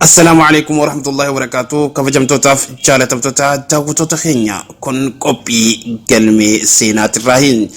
Assalaamu alaikum warahmatullahi wabarakatuh. Kabajamtootaaf jaalatamtoota daawwattoota keenya, kun qophii galmee seenaatirraahi.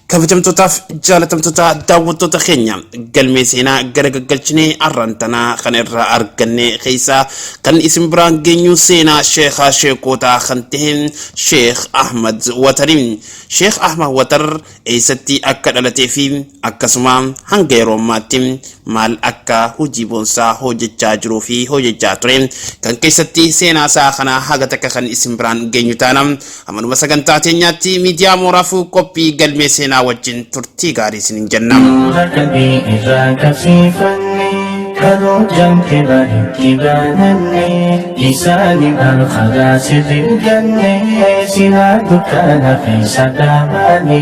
Kabajamtootaaf jaalatamtoota daawwattoota keenya, galmee seenaa gara gaggalchinee arraan tanaa kan irraa arganne keessaa kan isin biraan geenyu seenaa sheekaa sheekootaa kan ta'e Sheekh Ahmad Watari. Sheekh Ahmad Watar eessatti akka dhalatee fi akkasuma hanga yeroo ammaatti maal akka hojii boonsaa hojjechaa jiruu fi hojjechaa ture kan keessatti seenaa isaa kana haga takka kan isin biraan geenyu taana. Amanuma sagantaa teenyaatti miidiyaa mooraaf qophii galmee seenaa wajjin turtii gaarii isinin jenna. Nuura qalbii irraa qabsiifanne, karoo jamte baritti baananne, isaani bar karaa sirri ganne, silaa dukkana keessa dhaabaane.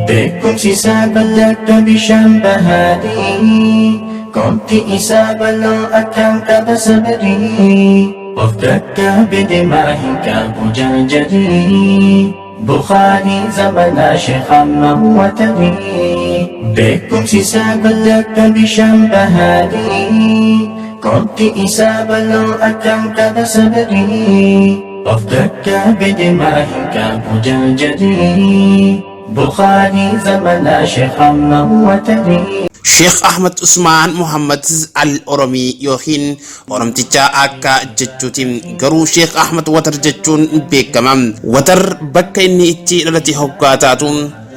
Beekumsi isaa badda akka bishaan bahaarii, qomti isaa bal'oo akkaan qaba sabarii, of dadhabe deemaa hin qabu jarjarii. Bukhaarii zamanaa Sheekh Ahmad Watarii. Beekumsi isaa badda akka bishaan bahaarii, qomti isaa bal'oo akkaan qaba sabarii, of dadhabe deemaa hin qabu jarjarii. Bukhaarii zamanaa Sheekh Ahmad Watarii. Sheekh Ahmad Usmaan Muhammad Al-Oromii yookiin Oromticha akka jechuuti. Garuu Sheekh Ahmad Watar jechuun beekama. Watar bakka inni itti dhalate hoggaa taatu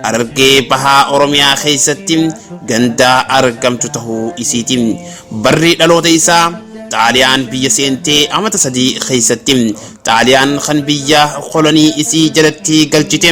Harargee Bahaa Oromiyaa keessatti ganda argamtu tahuu isiiti. Barri dhaloota isaa Xaaliyaan biyya seentee amata 3 keessatti. Xaaliyaan kan biyya kolonii isii jalatti galchite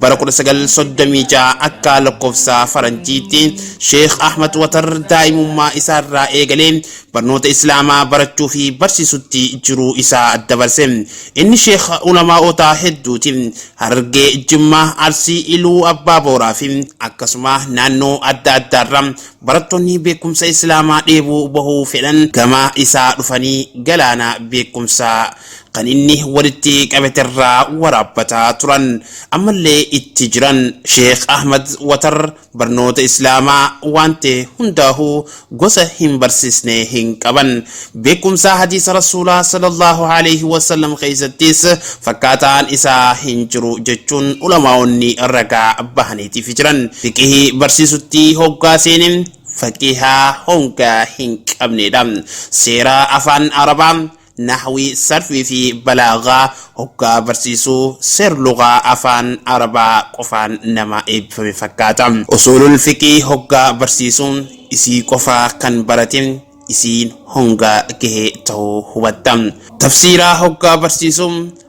bara 1936 akka lakkoofsa Faranjiitti. Sheekh Ahmad Watar daa'imummaa isaarraa eegalee barnoota Islaamaa barachuu fi barsiisutti jiruu isaa dabarse. Inni sheekha ulamaa'ota hedduuti. Harargee, Jimma, Arsii, Iluu Abbaa Booraa fi akkasuma naannoo adda addaarra barattoonni beekumsa Islaamaa dheebuu bahuu fedhan gama isaa dhufanii galaana beekumsaa kan inni walitti qabaterraa waraabbataa turan. Ammallee itti jiran. Sheekh Ahmad Watar barnoota Islaamaa waan ta'e hundaahuu gosa hin barsiisne hin qaban. Beekumsa hadiisa Rasuulaa sallallahu aleyhi wasallam keessattis fakkaataan isaa hin jiru jechuun ulamaa'onni ragaa bahaniitiif jiran. Fiqihii barsiisutti hoggaa seene faqiiha honga hin qabneedha. Seera afaan Arabaa, Nahwii, Sarfii fi Balaaghaa hoggaa barsiisu seer-lugaa afaan Arabaa qofaan nama eebbifame fakkaata. Usuulul Fiqhii hoggaa barsiisu isii qofa kan barate isiin honga gahe tahuu hubatta. Tafsiira hoggaa barsiisu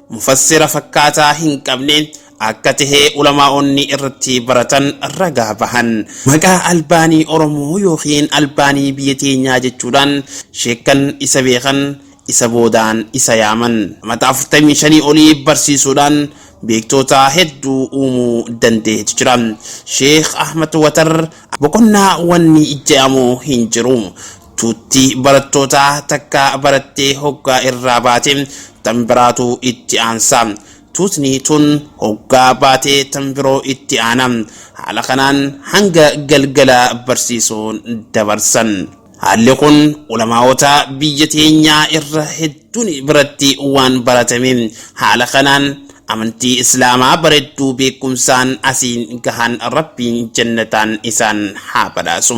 mufassira fakkaataa hin qabne akka tahe ulamaa'onni irratti baratan ragaa bahan. Maqaa Albaanii Oromoo yookiin Albaanii biyya teenyaa jechuudhaan sheekkan isa beekan isa boodaan isa yaaman. Amata 45 olii barsiisuudhaan beektoota hedduu uumuu dandaheetu jira. Sheekh Ahmad Watar boqonnaa wanni je'amu hin jiru. Tuutti barattootaa takka barattee hoggaa irraa baate tan biraatu itti aansa. Tuutni tun hoggaa baate tan biroo itti aana. Haala kanaan hanga galgala barsiisuun dabarsan. Haalli kun ulamaa'ota biyya teenyaa irra hedduun biratti waan baratame. Haala kanaan amantii Islaamaa bareedduu beekumsaan asiin gahan Rabbiin jannataan isaan haa badhaasu.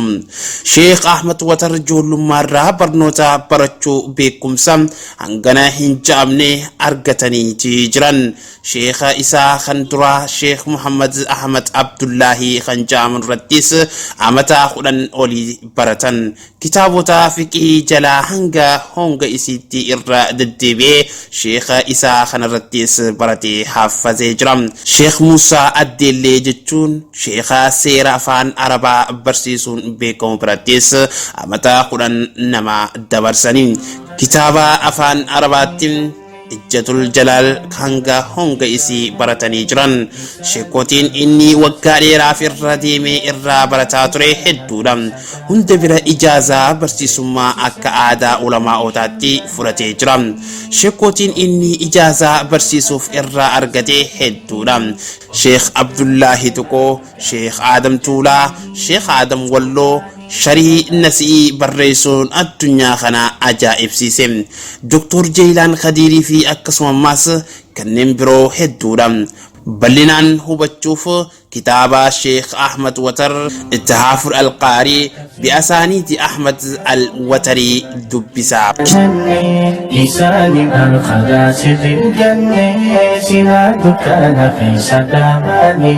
Sheekh Ahmad Watar ijoollummaarraa barnoota barachuu beekumsa hangana hin ja'amne argataniiti jiran. Sheekha isaa kan duraa Sheekh Muhammad Ahmad Abdullaahii kan ja'aman irrattis amata 10 olii baratan. Kitaabota fiqhii jalaa hanga honga isiitti irra deddeebi'ee sheekha isaa kanarrattis baratee haffazee jira. Sheekh Muusaa Addeellee jechuun sheekha seera afaan Arabaa barsiisuun beekamu birattis amata 10 nama dabarsani. Kitaaba afaan Arabaatti Ijjatul Jalaal hanga honga isii baratanii jiran. Sheekotiin inni waggaa dheeraaf irra deemee irraa barataa ture hedduudha. Hunda bira ijaazaa barsiisummaa akka aadaa ulamaa'otaatti fudhatee jira. Sheekotiin inni ijaazaa barsiisuuf irraa argate hedduudha. Sheekh Abdullaahi Tuqoo, Sheekh Aadam Tuulaa, Sheekh Aadam Walloo, Sharhii Nasi'ii barreessuun addunyaa kana ajaa'ibsiise. Doktor Jeeylaan Kadiirii fi akkasuma ammaas kanneen biroo hedduudha. Bal'inaan hubachuuf kitaaba Sheekh Ahmad Watar Ittahaafur Al-Qaarii bi'asaaniiti Ahmad Al-Watarii dubbisaa. Isaani alqadaa sirri ganne silaa dukkana keessa dhaabane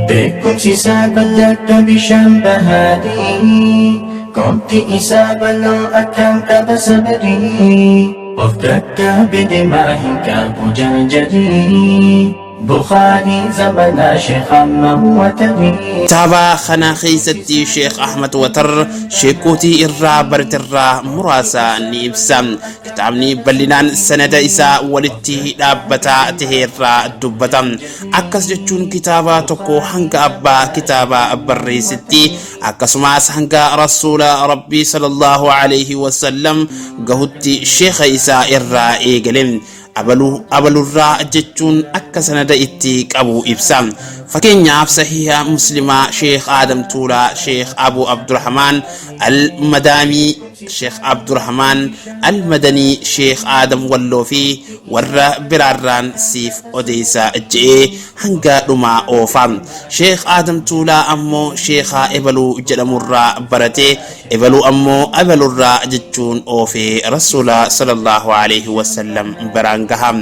beekumsi isaa badda bishaan bahaadii qomti isaa bal'oo akkaan qaba sabrii of dadhabe deemaa hin qabu jarjarii Bukhaarii zamanaa Sheekh Ahmad Watarii. Kitaaba kana keessatti Sheekh Ahmad Watar sheekootii irraa baraterraa muraasa ni ibsa. Kitaabni bal'inaan sanada isaa walitti dhaabbataa tahe irraa dubbata. Akkas jechuun kitaaba tokko hanga abbaa kitaaba barreessetti akkasumas hanga Rasuula Rabbii sallallahu alaihi wasallam gahutti sheekha isaa irraa eegale. Abalu abalurraa jechuun akka sanada itti qabu ibsa. Fakkeenyaaf Sahiha Muslimaa Sheekh Aadam Tuulaa, Sheekh Abu Abdurrahmaan Al-Madaamii, Sheekh Abdurrahmaan Al-Madanii, Sheekh Aadam Walloo fi warra biraarraan siif odeessa je'ee hanga dhumaa oofa. Sheekh Aadam Tuulaa ammoo Sheekha Ebaluu jedhamurraa barate, Ebaluu ammoo ebalurraa jechuun oofee Rasuula sallallahu alaihi wasallam biraan gaha.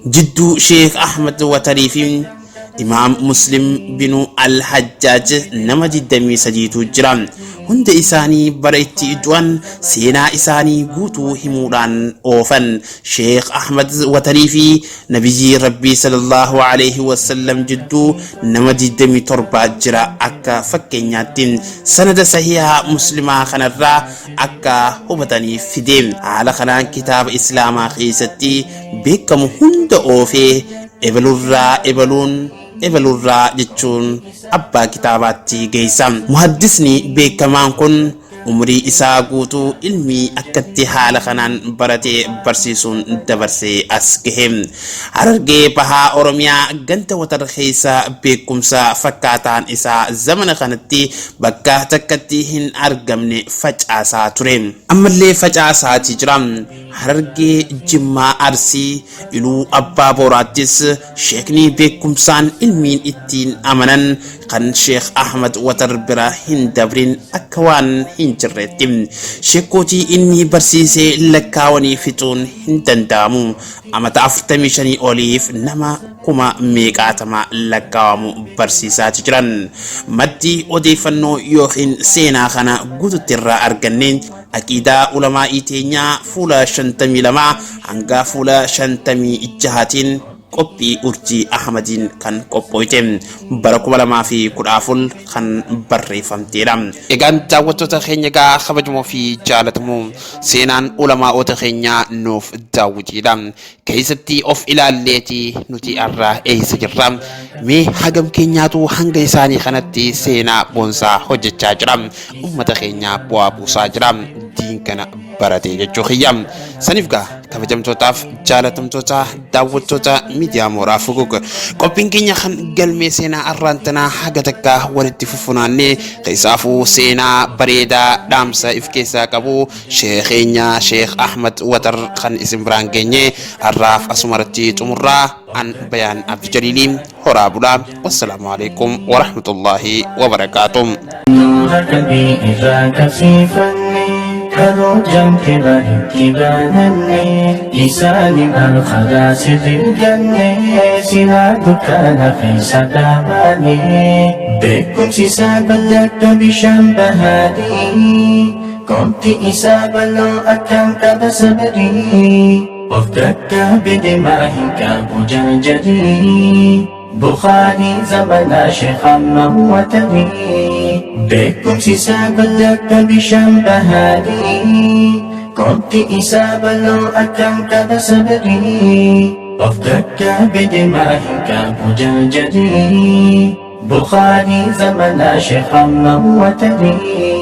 Jidduu Sheekh Ahmad Watarii fi Imaam Muslim binu Al-Hajjaaj nama 23tu jira. Hunda isaanii bara itti du'an seenaa isaanii guutuu himuudhaan oofan. Sheekh Ahmad Watarii fi Nabiyyii Rabbii sallallahu alaihi wasallam jidduu nama 27 jira akka fakkeenyaatti sanada sahiha Muslimaa kanarraa akka hubataniif fide. Haala kanaan kitaaba Islaamaa keessatti beekamu hunda oofee ebalurraa ebaluun ebalurraa jechuun abbaa kitaabaatti geessa. Muhaddisni beekamaan kun umrii isaa guutuu ilmii akkatti haala kanaan baratee barsiisuun dabarsee as gahe. Harargee Bahaa Oromiyaa ganda Watar keessa beekumsa fakkaataan isaa zamana kanatti bakka takkatti hin argamne facaasaa ture. Ammallee facaasaati jira. Harargee, Jimmaa, Arsii, Iluu Abbaa Booraattis sheekni beekumsaan ilmiin ittiin amanan kan Sheekh Ahmad Watar bira hin dabrin akka waan hin jirreetti. Sheekkootii inni barsiisee lakkaawanii fixuun hin danda'amu. Amata 45 oliif nama kuma meeqaatama lakkaawamu barsiisaati jiran. Maddi odeeffannoo yookiin seenaa kana guututti irraa arganne Aqiidaa ulamaa'ii teenyaa fuula 52 hanga fuula 56tiin qophii Urjii Ahmadiin kan qophooyte bara 2014 kan barreeffamteedha. Egaan daawwattoota keenya egaa kabajamoo fi jaalatamoo seenaan ulamaa'ota keenyaa nuuf daawwitiidha. Keessatti of ilaalleeti nuti har'a eessa jirra? Mee hagam keenyaatu hanga isaanii kanatti seenaa boonsaa hojjechaa jira? Ummata keenya bu'aa buusaa jira. Diin kana baratee jechuu kiyya. Saniif gaa kabajamtootaaf jaalatamtoota daawwattoota miidiyaa mooraa Fugug qophiin keenya kan galmee seenaa arraan tanaa haga takka walitti fuffunaannee keessaafuu seenaa bareedaa dhaamsa if keessaa qabu Sheekheenya Sheekh Ahmad Watar kan isin biraan geenye har'aaf asumarratti xumurraa an Bayaan Abdi Jaliilii horaa bulaa wassalaamu alaikum warahmatullaahi wabarakaatuh. Nuura qalbii irraa qabsiifanne karoo jamte baritti baananne isaani alqadaa sirri ganne silaa dukkana keessa dhaabaane beekumsi isaa badda akka bishaan bahaadii Qomti isaa bal'oo akkaan qaba sabrii Of dadhabe demaa hin qabu jarjarii Bukhaarii zamanaa Sheekh Ahmad Watarii Beekumsi isaa badda akka bishaan bahaarii Qomti isaa bal'oo akkaan qaba sabrii Of dadhabe demaa hin qabu jarjarii Bukhaarii zamanaa Sheekh Ahmad Watarii.